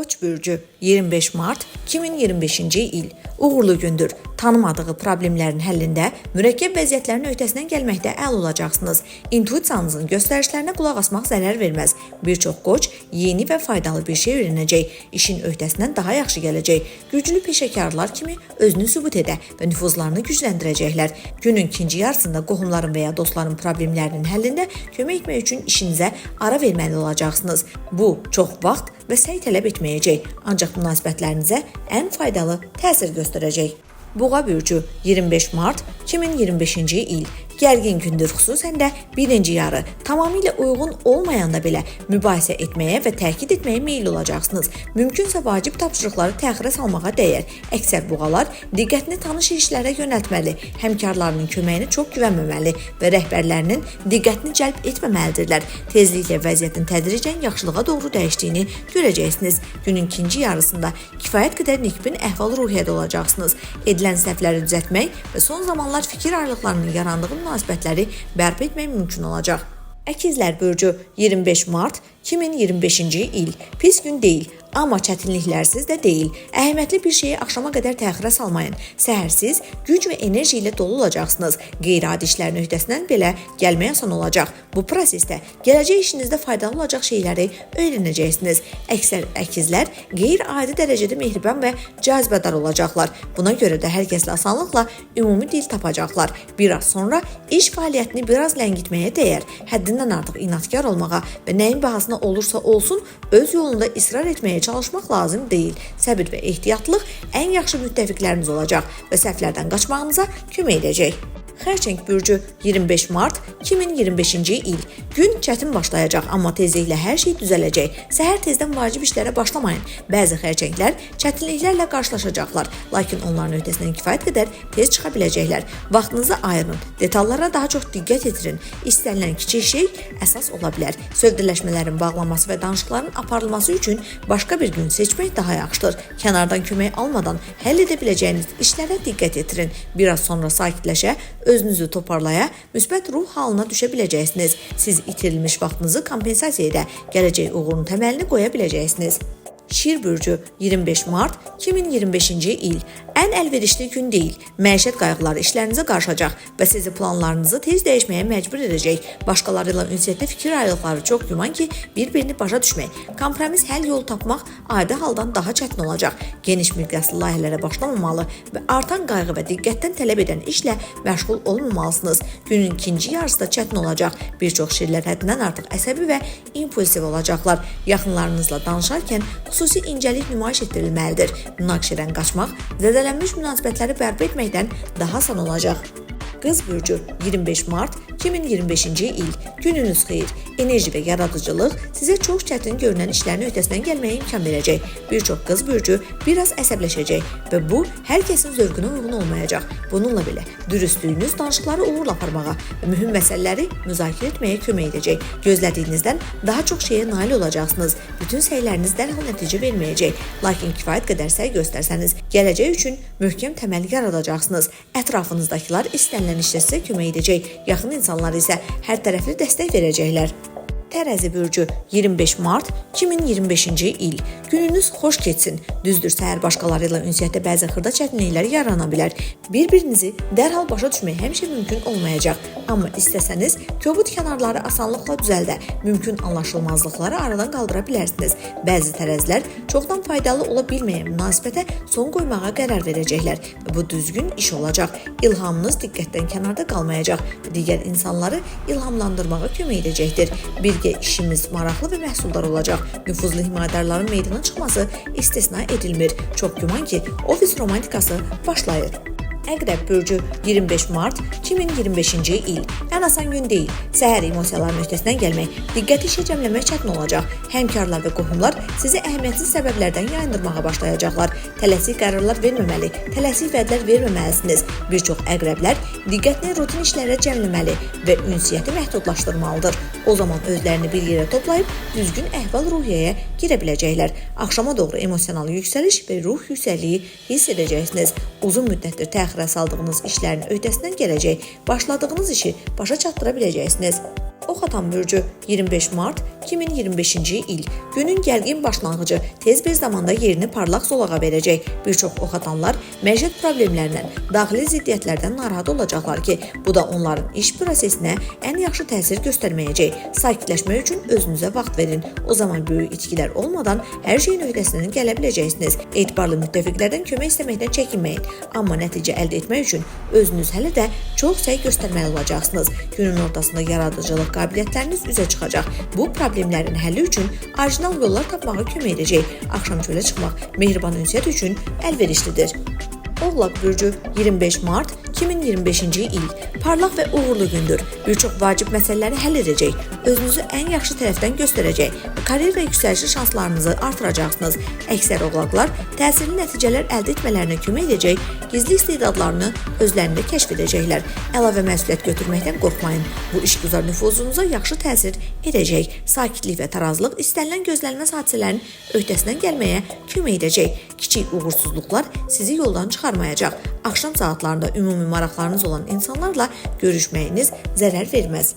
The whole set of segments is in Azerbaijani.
Qoç bürcü 25 mart 2025-ci il uğurlu gündür. Tanımadığı problemlərin həllində, mürəkkəb vəziyyətlərin öhdəsindən gəlməkdə əla olacaqsınız. İntuisiyanızın göstərişlərinə qulaq asmaq zərər verməz. Bir çox qoç yeni və faydalı bir şey öyrənəcək, işin öhdəsindən daha yaxşı gələcək. Güclü peşəkarlar kimi özünü sübut edə və nüfuzlarını gücləndirəcəklər. Günün ikinci yarısında qohumların və ya dostların problemlərinin həllində kömək etmək üçün işinizə ara verməli olacaqsınız. Bu çox vaxt və səy tələb etməyəcək, ancaq münasibətlərinizə ən faydalı təsir göstərəcək. Boğa bürcü 25 mart 2025-ci il gərgin gündür, xüsusən də birinci yarı tamamilə uyğun olmayanda belə mübahisə etməyə və təkid etməyə meyilli olacaqsınız. Mümkünsə vacib tapşırıqları təxirə salmağa dəyər. Əksər boğalar diqqətini tanış işlərə yönəltməli, həmkarlarının köməyinə çox güvənməməli və rəhbərlərinin diqqətini cəlb etməməlidirlər. Tezliklə vəziyyətin tədricən yaxşılığa doğru dəyişdiyini görəcəksiniz. Günün ikinci yarısında kifayət qədər nikbin əhval-ruhiyyədə olacaqsınız. Edilən səhvləri düzəltmək və son zamanlar fikir ayrılıqlarının yarandığı münasibətləri bərpa etmək mümkün olacaq. Əkizlər bürcü 25 mart 2025-ci il pis gün deyil, amma çətinliklərsiz də deyil. Əhəmiyyətli bir şeyi axşama qədər təxirə salmayın. Səhər siz güc və enerji ilə dolu olacaqsınız. Qeyri-adi işlərin öhdəsindən belə gəlmək asan olacaq. Bu prosesdə gələcək işinizdə faydalı olacaq şeyləri öyrənəcəksiniz. Əksər əkizlər qeyri-adi dərəcədə mehriban və cazibədar olacaqlar. Buna görə də hər kəslə asanlıqla ümumi dil tapacaqlar. Bir az sonra iş fəaliyyətini biraz ləngitməyə dəyər. Həddindən artıq inadkar olmağa və nəyin bahasına olursa olsun öz yolunda israr etməyə çalışmaq lazım deyil. Səbir və ehtiyatlıq ən yaxşı müttəfiqləriniz olacaq və səhvlərdən qaçmağınıza kömək edəcək. Xərçəng bürcü 25 mart 2025-ci il. Gün çətin başlayacaq, amma tezliklə hər şey düzələcək. Səhər tezdən vacib işlərə başlamayın. Bəzi xərçənglər çətinliklərlə qarşılaşacaqlar, lakin onların öhdəsindən kifayət qədər tez çıxa biləcəklər. Vaxtınızı ayırın, detallara daha çox diqqət yetirin. İstənilən kiçik şey əsas ola bilər. Sövdələşmələrin bağlanması və danışıqların aparılması üçün başqa bir gün seçmək daha yaxşıdır. Kənardan kömək almadan həll edə biləcəyiniz işlərə diqqət yetirin. Biraz sonra sakitləşə, özünüzü toparlaya, müsbət ruh halına düşə biləcəksiniz. Siz itirilmiş vaxtınızı kompensasiya edə, gələcək uğurun təməlini qoya biləcəksiniz. Şir bürcü 25 mart 2025-ci il ən əlverişli gün deyil. Məişət qayğıları işlərinizə qarışacaq və sizi planlarınızı tez dəyişməyə məcbur edəcək. Başqaları ilə ünsiyyətdə fikir ayrılıqları çox güman ki, bir-birini başa düşmək, kompromis həll yolu tapmaq adi haldan daha çətin olacaq. Geniş miqyaslı layihələrə başlamamalı və artan qayğı və diqqətdən tələb edən işlə məşğul olmamalısınız. Günün ikinci yarısı da çətin olacaq. Bir çox şirlər həddindən artıq əsəbi və impulsiv olacaqlar. Yaxınlarınızla danışarkən xüsusi incəlik nümayiş etdirilməlidir. Münaqişədən qaçmaq zədələnmiş münasibətləri bərpa etməkdən daha asan olacaq. Qız bürcü 25 mart 2025-ci il. Gününüz xeyir. Enerji və yaradıcılıq sizə çox çətin görünən işlərin öhdəsindən gəlməyə imkan verəcək. Bir çox qız bürcü biraz əsəbləşəcək və bu hər kəsin zövqünə uyğun olmayacaq. Bununla belə dürüstlüyünüz danışıqları uğurla aparmağa və mühüm məsələləri müzakirə etməyə kömək edəcək. Gözlədiyinizdən daha çox şeyə nail olacaqsınız. Bütün səyləriniz dərhal nəticə verməyəcək. Lakin kifayət qədər səy göstərsəniz, gələcək üçün möhkəm təməl yaradacaqsınız. Ətrafınızdakılar istənilən işdə sizə kömək edəcək. Yaxın insanlar isə hər tərəfli dəstək verəcəklər. Tərəzi bürcü 25 mart 2025-ci il. Gününüz xoş keçsin. Düzdür, səhər başqaları ilə ünsiyyətdə bəzi xırda çətinliklər yarana bilər. Bir-birinizi dərhal başa düşmək həmişə mümkün olmayacaq. Amma istəsəniz, kobud kənarları asanlıqla düzəldə, mümkün anlaşılmazlıqları aradan qaldıra bilərsiniz. Bəzi tərəzilər çoxdan faydalı ola bilməyən münasibətə son qoymağa qərar verəcəklər və bu düzgün iş olacaq. İlhamınız diqqətdən kənarda qalmayacaq və digər insanları ilhamlandırmağa kömək edəcəkdir. Birgə işimiz maraqlı və məhsuldar olacaq. Nüfuzlu himayədarların meydana çıxması istisna edilmir. Çox güman ki, ofis romantikası başlayır. Əqrəb bürcü 25 mart 2025-ci il. Ən asan gün deyil. Səhər emosiyaların öhdəsindən gəlmək, diqqəti işə cəmləmək çətin olacaq. Həmkarlar və qohumlar sizi əhəmiyyətsiz səbəblərdən yayındırmağa başlayacaqlar. Tələsik qərarlar verməməli, tələsik vədlər verməməlisiniz. Bir çox əqrəblər diqqətini rutin işlərə cəmləməli və ünsiyyəti məhdudlaşdırmalıdır. O zaman özlərini bir yerə toplayıb düzgün əhval-ruhiyyəyə girə biləcəklər. Axşama doğru emosional yüksəliş və ruh yüksəkliyi hiss edəcəksiniz. Uzun müddətdir təxirə saldığınız işlərin öhdəsindən gələcək, başladığınız işi başa çatdıra biləcəksiniz. Ox atan bürcü 25 mart 2025-ci il. Günün gərgin başlanğıcı tez bir zamanda yerini parlaq zolağa verəcək. Bir çox ox atanlar məişət problemlərindən, daxili ziddiyyətlərdən narahat olacaqlar ki, bu da onların iş prosesinə ən yaxşı təsir göstərməyəcək. Sakitləşmək üçün özünüzə vaxt verin. O zaman böyük itkilər olmadan hər şeyin öhdəsindən gələ biləcəksiniz. Etibarlı müttəfiqlərdən kömək istəməkdən çəkinməyin. Amma nəticə əldə etmək üçün özünüz hələ də çox səy göstərməli olacaqsınız. Günün ortasında yaradıcılıq qabiliyyətləriniz üzə çıxacaq. Bu problemlərin həlli üçün orijinal yollar tapmağa kömək edəcək. Axşam çölə çıxmaq mehriban ünsiyyət üçün əlverişlidir. Oğlaq bürcü 25 mart 2025-ci il parlaq və uğurlu gündür. Bir çox vacib məsələləri həll edəcək, özünüzü ən yaxşı tərəfdən göstərəcək və karyera yüksəlişi şanslarınızı artıracaqsınız. Əksər oğlaqlar təsirli nəticələr əldə etmələrinə kömək edəcək gizli istedadlarını özlərində kəşf edəcəklər. Əlavə məsuliyyət götürməkdən qorxmayın. Bu işgüzar nüfuzunuza yaxşı təsir edəcək. Sakitlik və tarazlıq istənilən gözlənilməz hadisələrin öhdəsindən gəlməyə kömək edəcək. Kiçik uğursuzluqlar sizi yoldan çıxarmayacaq. Axşam saatlarında ümumi maraqlarınız olan insanlarla görüşməyiniz zərər verməz.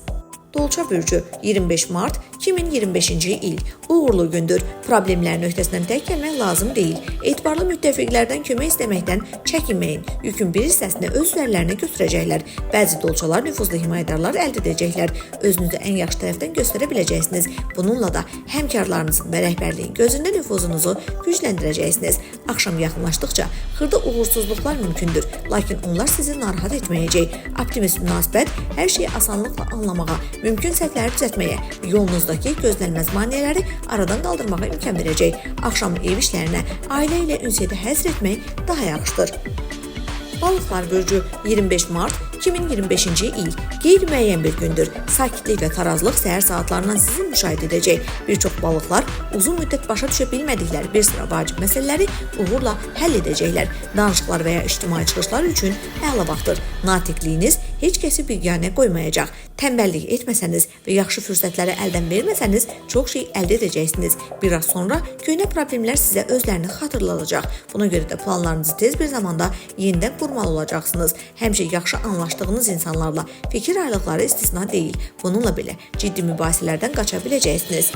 Dolça bürcü 25 mart 2025-ci il uğurlu gündür. Problemlərin öhdəsindən tək gəlmək lazım deyil. Etibarlı müttəfiqlərdən kömək istəməkdən çəkinməyin. Yükün bir hissəsini öz üzərlərinə götürəcəklər. Bəzi dolçalar nüfuzlu himayədarlar əldə edəcəklər. Özünüzü ən yaxşı tərəfdən göstərə biləcəksiniz. Bununla da həmkarlarınızın və rəhbərliyin gözündə nüfuzunuzu gücləndirəcəksiniz. Axşam yaxınlaşdıqca xırda uğursuzluqlar mümkündür, lakin onlar sizi narahat etməyəcək. Optimist münasibət hər şeyi asanlıqla anlamağa, mümkün səhvləri düzəltməyə, yolunuzdakı gözlənilməz maneələri aradan qaldırmağa imkan verəcək. Axşamı ev işlərinə, ailə ilə ünsiyyətə həsr etmək daha yaxşıdır. Balıqlar bürcü 25 mart 2025-ci il qeyri-müəyyən bir gündür. Sakitlik və tarazlıq səhər saatlarından sizi müşahidə edəcək. Bir çox balıqlar uzun müddət başa düşə bilmədikləri bir sıra vacib məsələləri uğurla həll edəcəklər. Danışıqlar və ya ictimai çıxışlar üçün əla vaxtdır. Natiqliyiniz heç kəsi biganə qoymayacaq. Tənbəllik etməsəniz və yaxşı fürsətləri əldən verməsəniz çox şey əldə edəcəksiniz. Bir az sonra köhnə problemlər sizə özlərini xatırladacaq. Buna görə də planlarınızı tez bir zamanda yenidən qurmalı olacaqsınız. Həmişə yaxşı anlaşdığınız insanlarla fikir ayrılıqları istisna deyil. Bununla belə ciddi mübahisələrdən qaça biləcəksiniz.